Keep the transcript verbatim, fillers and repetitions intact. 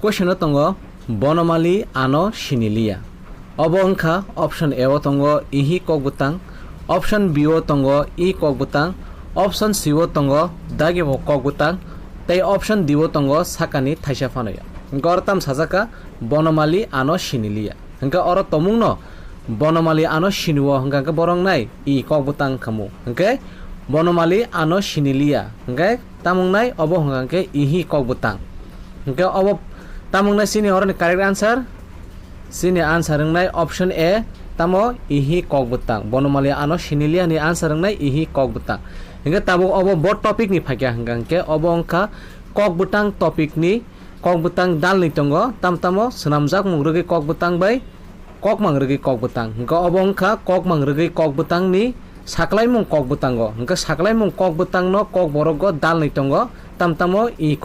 Question o tongo, Bonomali ano siniliya. Obo wngkha option A o tongo ihi kokbwtang, option B o tongo i kokbwtang, option C o tongo dagibo kokbwtang, tei option D o tongo sakani thaisa phanoya. Hwnkhe oro tam sajak kha, Bonomali ano siniliya. Hwnkhe oro tongmungno Bonomali ano sinio hwnkha khe borok nai i kokbwtang khamu. Hwnkhe Bonomali ano siniliya. Hwnkhe tamung nai obo hwnkha khe ihi kokbwtang. Hwnkhe obo tamung nai chini oroni correct answer. Chini answer wngnai option A, tamo ihi kokbwtang. Bonomali ano siniliya ni answer wngnai ihi kokbwtang. Hwnkhe tabuk obo bo topic ni phaikya hwnkha khe obo wngkha kokbwtang topic ni kokbwtang dalni tongo, tam tamo swnamjakmung rwgwi kokbwtang bai kokmang rwgwi kokbwtang. Hwnkhe obo wngkha kokmang rwgwi kokbwtangni saklaimung kokbwtango. Hwnkhe saklaimung kokbwtangno kokborokgo dalni tongo, tam tamo i